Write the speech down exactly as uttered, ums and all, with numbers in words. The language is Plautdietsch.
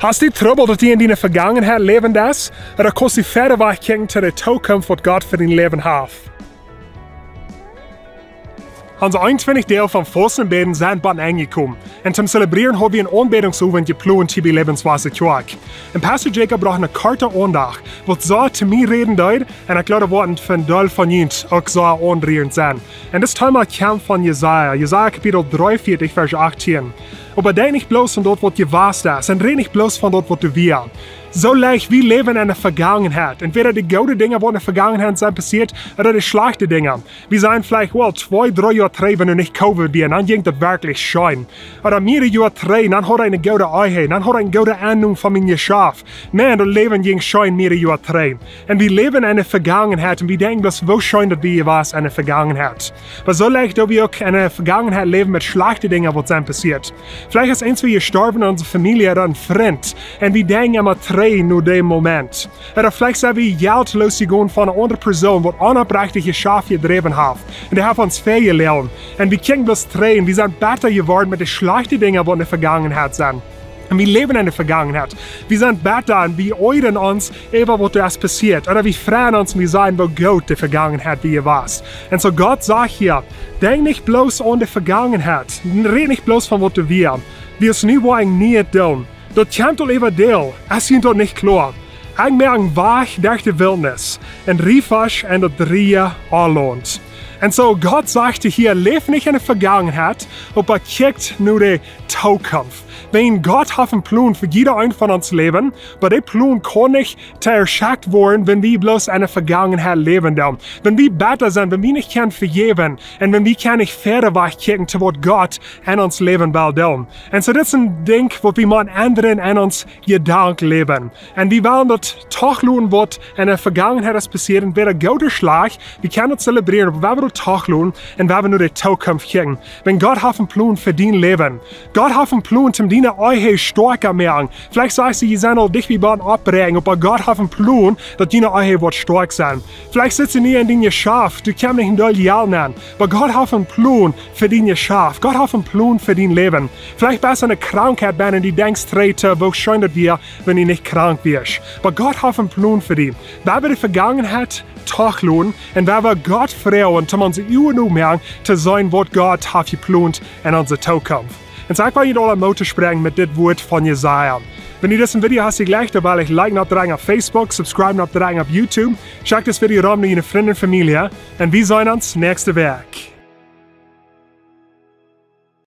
Hast du Trubbel, daut du en diene Vegangenheit läwen deist? Ooda kaust du wieda wajch kjikjen to de Tookunft, waut Gott fa dien Läwen haft? Onse eenuntwintich Doag von Fausten un Bäden sent boolt aunjekomen. Un toom celebrieren ha wie een Aunbädungsowent jeplont hia bie Lebenswasser Kjoakj. Un Pastor Jacob brocht eene korte Aundacht, waut soo to mie räden deed, un ekj jleew, daut woat fa een Deel von junt uk soo aunrierent sennen. Un dit Thema kjemt von Jesaja, Jesaja Kapitel dreeunvieetich, Varsch achtieen. Oba denkj nich bloos aun daut, waut jewast es, un räd nich bloos von daut, waut doa wia. Soo leicht, wie läwen en de Vegangenheit. Entwäda de goode Dinja, waut en de Vegangenheit sent passieet, ooda de schlajchte Dinja. Wie sajen veleicht, well, twee, dree Joa trigj, wan doa nich Covid wia, dan jinkj daut werkjlich scheen. Ooda mea Joa trigj, dan haud ekj eene goode Ehe, dan haud ekj eene goode Enjstalunk fa mien Jeschaft. Maun, daut Läwen jinkj scheen mea Joa trigj. Un wie läwen en de Vegangenheit un wie denkjen bloos, woo scheen daut wia jewast en de Vegangenheit. Oba soo leicht, daut wie uk en de Vegangenheit läwen met schlajchte Dinja, waut sent passieet. Veleicht es eent von ons jestorwen en onse Famielje ooda een Frint. Un wie denkjen emma trigj no dän Moment. Ooda veleicht sent wie Jelt losjegonen von eene aundre Persoon, waut onopprechtich Jeschaft jedräwen haft. Un dee haft ons väajeloagen. Un wie kjikjen bloos trigj un wie sent betta jeworden met de schlajchte Dinja, waut en de Vegangenheit sent. Un wie läwen en de Vegangenheit. Wie sent betta un wie oajren ons äwa waut doa es passieet. Ooda wie freien ons un wie sajen, woo goot de Vegangenheit wia jewast. Un soo Gott sajcht hia, denkj nich bloos aun de Vegangenheit. Räd nich bloos von waut doa wia. Wie es nu woaren nie doonen. Daut kjemt aul äwa dän Deel, es junt daut nich kloa. Ekj moak een Wajch derch de Wiltnis, un Riefasch en daut drieeje Aulaunt. Un soo, Gott sajcht hia, läw nich en de Vegangenheit, oba kjikj no de Tookunft. Wiels Gott haft een Plon fa jieda een von ons Läwen, oba dee Plon kaun nich veschekjt woaren, wan wie bloos en de Vegangenheit läwen doonen. Wan wie betta sent, wan wie nich kjennen vejäwen, un wan wie kjennen nich wieda wajch kjikjen to waut Gott en ons Läwen well doonen. Un soo, dit es een Dinkj, waut wie motten endren en ons Jedankenläwen. Un wie wellen daut trigj loten, waut en de Vegangenheit es passieet, entwäda goot ooda schlajcht, wie kjennen daut celebrieren, oba wie wellen daut trigj loten un wie wellen no de Tookunft kjikjen. Wiels Gott haft een Plon fa dien Läwen. Gott haft een Plon, om diene Ehe stoakja to moaken. Veleicht sajchst du, jie sent aul dicht bie bie een Aufbräakjen, oba Gott haft een Plon, daut diene Ehe woat stoakj sennen. Veleicht sitst du nu en dien Jeschaft, du kjemst nich en dol Jelt aun. Oba Gott haft een Plon fa dien Jeschaft. Gott haft een Plon fa dien Läwen. Veleicht best du en eene Krankheit bennen un du denkjst trigj to, woo scheen daut wia, wan du nich krank wieescht. Oba Gott haft een Plon fa die. Wie haben de Vegangenheit trigj loten un wie haben Gott froagen, om ons Uagen opmoaken, to seenen, waut Gott haft jeplont en onse Tookunft. Un soo, ekj well junt aula Moot toospräakjen met dit Wuat von Jesaja. Wan du disen Video hast jlikjt, dan well ekj Like oppdrekjen opp Facebook, Subscribe oppdrekjen opp YouTube. Schekj dit Video rom no june Frind un Famielje. Un wie seenen ons näakjste Wäakj.